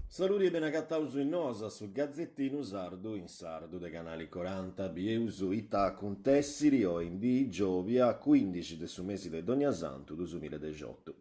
Saludi e benagataus in Noas, su gazetinu sardu in sardu de Canali Coranta. Bieus ita acuntèssiri oi in dì giòbia cuìndixi de su mesi de Donniasantu duasmiladexiotu.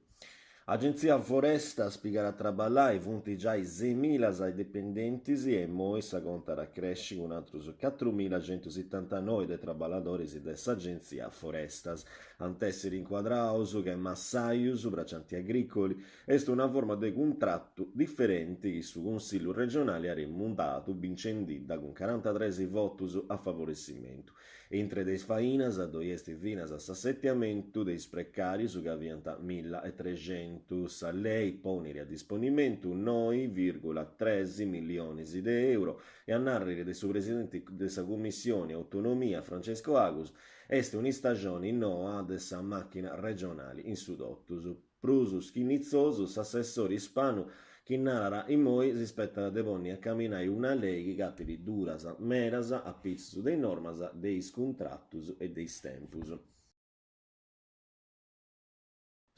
Agentzia Forestas pigat a traballai, funt giai seimilas is dipendentis e immoi sa conta at a cresci cun atrus catrumilacentusitantanoi de traballadoris de s'Agentzia Forestas. Ant èssiri incuadraus che massajus, braccianti agricoli. Est una forma de cuntratu diferenti chi su Cunsillu regionali at mudadu bincendidda cun carantatres votus a favoressimentu. Intre de is fainas ddoi est finas s'assetiamentu de is precàrius ca fiant milla e trexentus. Sa lei ponit a disponimentu noi vìrgula tres millionis de euro e a nàrriri de su presidenti de sa Cummissioni Autonomia Francesco Agus est un'istagioni noa de sa màchina regionali in su totus. Prus schinitzosu s'assessori Spanu chi narat immoi si spetat de ponni a caminai una lei chi capit dudas medas a pitzus de is normas de is cuntratus e de is tempus.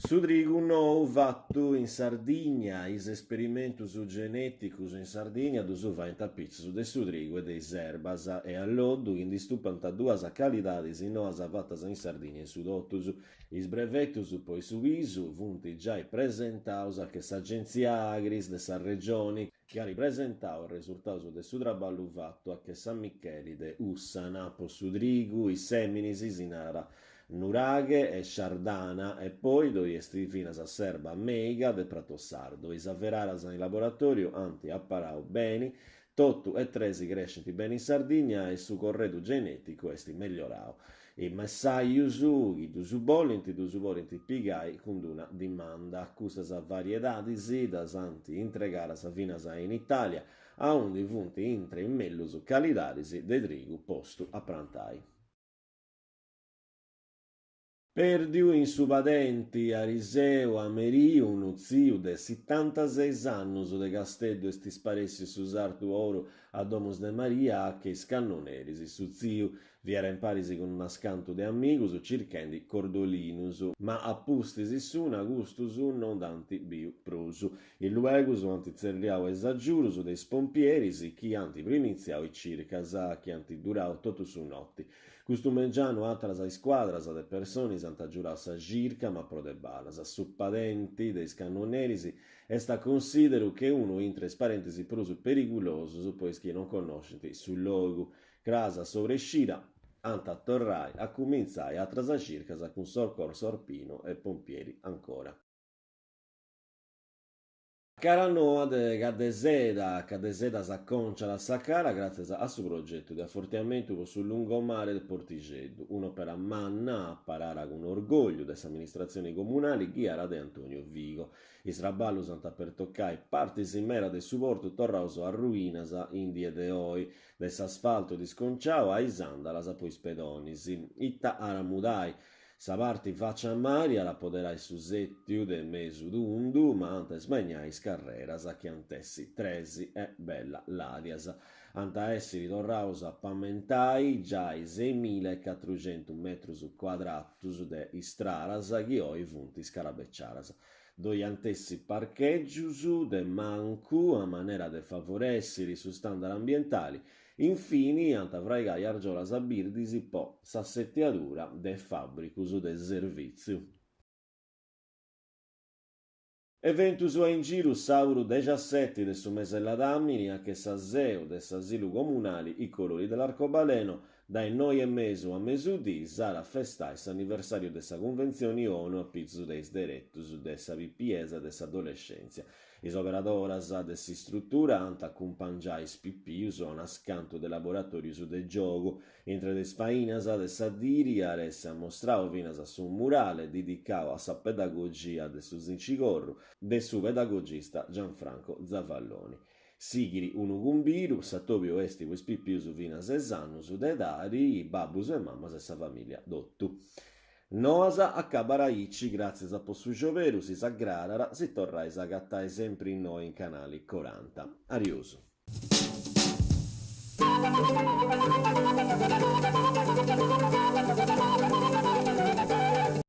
Su trigu nou fatu in Sardigna, is esperimentus genèticus in Sardigna ddus faint a pitzus de su trigu e de is erbas e alloddu chi ndi stupant duas calidadis noas fatas in Sardigna in su totus. Is brevetus po su pisu funt giai presentaus a che s'Agentzia Agris de sa Regioni, chi at presentau is resurtaus de su traballu fatu a che San Micheli de Ùssana po su trigu, is sèminis si narat Nuraghe e Shardana e poi ddoi est finas s'erba mèiga de Pratosardo. Is averaras in laboratòriu ant aparau beni Totu e tresi crescint beni in Sardigna e su corredu genèticu est melliorau. Is messajus chi ddus bolint ddus podint pigai cun d'una dimanda. Custas variedadis ddas ant intregadas finas in Itàlia, aundi funt intre is mellus calidadis de trigu postu a prantai. Pèrdiu in su padenti, ariseu a merì unu tziu de sitantases annus de Casteddu est isparèssiu in su sartu oru a Domus de Maria a che is cannoneris. Su tziu fiat in paris cun unas cantu de amigus circhendi cordolinus, ma a pustis s'una custus non dd'ant biu prus. Illuegus ant tzerriau is agiudus de is pompieris chi ant primitziau is circas chi ant durau totu su noti. Custu mengianu àteras iscuadras de personis ant agiurau sa circa ma pro de badas. Su padenti de is cannoneris est a consideru che unu intre is padentis prus perigulosus po is chi non connoscint su logu. Cras a s'obrescida ant a torrai a cumintzai àteras circas cun soccorso arpino e pompieri ancora. Cara noa de Caddeseda, Caddeseda s'aconciat sa cara gràtzias a su progetu de afortiamentu po su lungomare de Portixeddu, un'òpera manna aparada cun orgògliu de s'amministratzioni comunali ghiada de Antonio Vigo. Is traballus ant a pertocai partis meda de su portu torraus a ruinas in die de oi, de s'asfaltu disconciau a is àndalas po is pedonis. Ita at a mudai? Sa parti faci a mari at a poderai su sètiu de mesu tundu, ma ant a ismanniai is carreras, chi ant essi tresi e bella làdias. Ant a èssiri torraus a pamentai giai seimila e catruxentu metrus cuadratus de istradas chi oi funt iscarabeciadas. Ddoi ant essi parchègius de mancu a manera de favorèssiri su standard ambientali Infini ant a fraigai argiolas birdis po s'assetiadura de fàbricus de servìtziu. Eventus a in giru sàburu dexaseti de su mese ladàmini a che sa seu de s'asilu comunali I colori dell'arcobaleno Dae noi e mesu a mesudì s'at a festai s'anniversàriu de sa Cunventzioni ONU a pitzus de is deretus de sa pipiesa e de s'adolescèntzia. Is operadoras de s'istrutura ant a acumpangiai is pipius a unas cantu de laboratòrius de giogu. Intre de is fainas de sa diri at essi ammostrau finas su murale didicau a sa pedagogia de su zincigorru de su pedagogista Gianfranco Zavalloni. Sighit unu cumbidu, s'atòbiu est po is pipius finas a ses annus de edadi, babbus e mammas e sa famìllia totu. Noas acabat aici, gràtzias po su scioberu, si s'agradat, si torrais a agatai sempri innoi in Canali Coranta. Ariosu.